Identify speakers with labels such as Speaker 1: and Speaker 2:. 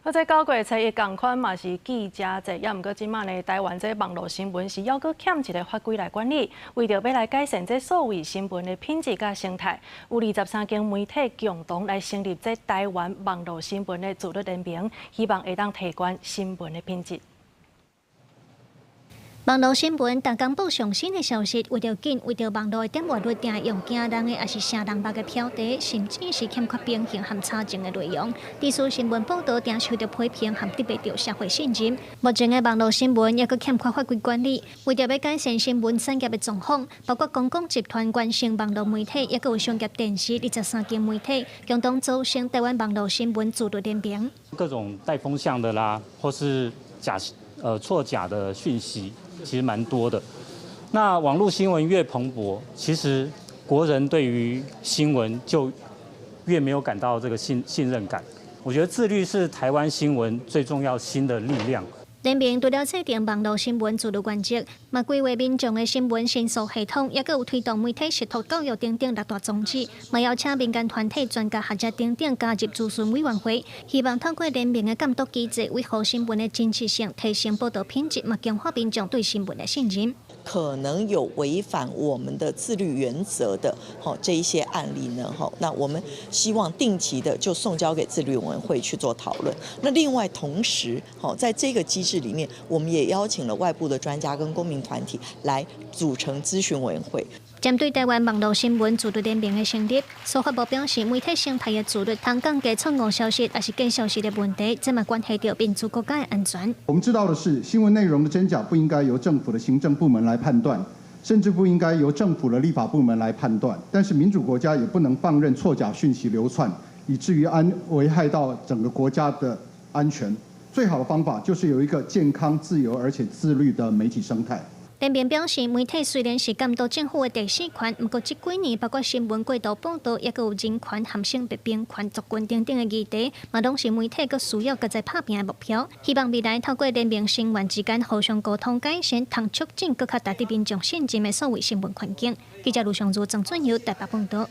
Speaker 1: 啊，這9月初一仝款嘛是記者節，也毋過這馬呢，台灣這網路新聞是猶閣欠一个法規來管理，為著欲來改善這數位新聞的品質佮生態，有23間媒體共同來成立這台灣網路新聞的自律聯盟，希望會當提懸新聞的品質。
Speaker 2: 網路新聞逐工報上新的消息，為著緊，為著網路的點閱率，定用驚人的，抑是聲人目的標題，甚至是欠缺平衡和查證的內容。致使新聞報導定受著批評和得袂著社會信任。目前的網路新聞猶閣欠缺法規管理，為著欲改善新聞產業的狀況，包括公廣集團、關成網路媒體，猶閣有商業電視23間媒體，共同組成台灣網路新聞自律聯盟。
Speaker 3: 各種帶風向的啦，或是錯假的訊息，其實蠻多的。那網絡新聞越蓬勃，其實國人對於新聞就越沒有感到這個信任感。我覺得自律是台灣新聞最重要新的力量。
Speaker 2: 聯盟除了制定網路新聞自律原則，嘛規劃民眾的新聞申訴系統，猶閣有推動媒體食託教育等等六大宗旨，嘛邀請民間團體、專家學者等等加入諮詢委員會，希望透過聯盟的監督機制，維護新聞的真實性，提升報導品質，嘛強化民眾對新聞的信任。
Speaker 4: 可能有違反我們的自律原則的，吼這一些案例呢，吼，那我們希望定期的就送交給自律委員會去做討論。那另外同時，吼，在這個機制裡面，我們也邀請了外部的專家跟公民團體來組成諮詢委員會。
Speaker 2: 針對台灣網路新聞自律聯盟的成立，司法部表示，媒體生態的自律，通降低錯誤消息抑是假消息的問題，這嘛關係著民主國家的安全。
Speaker 5: 我們知道的是，新聞內容的真假不應該由政府的行政部門來判斷，甚至不應該由政府的立法部門來判斷。但是民主國家也不能放任錯假訊息流竄，以至於危害到整個國家的安全。最好的方法就是有一個健康、自由而且自律的媒體生態。
Speaker 2: 聯盟表示，媒體雖然是監督政府的第四權，毋過這幾年包括新聞過度報導，猶閣有人權和性別平權、族群等等的議題，嘛攏是媒體閣需要閣再拍拚的目標。希望未來透過聯盟成員之間互相溝通改善，通促進閣較值得民眾信任的數位新聞環境。記者盧尚如、曾俊佑台北報導。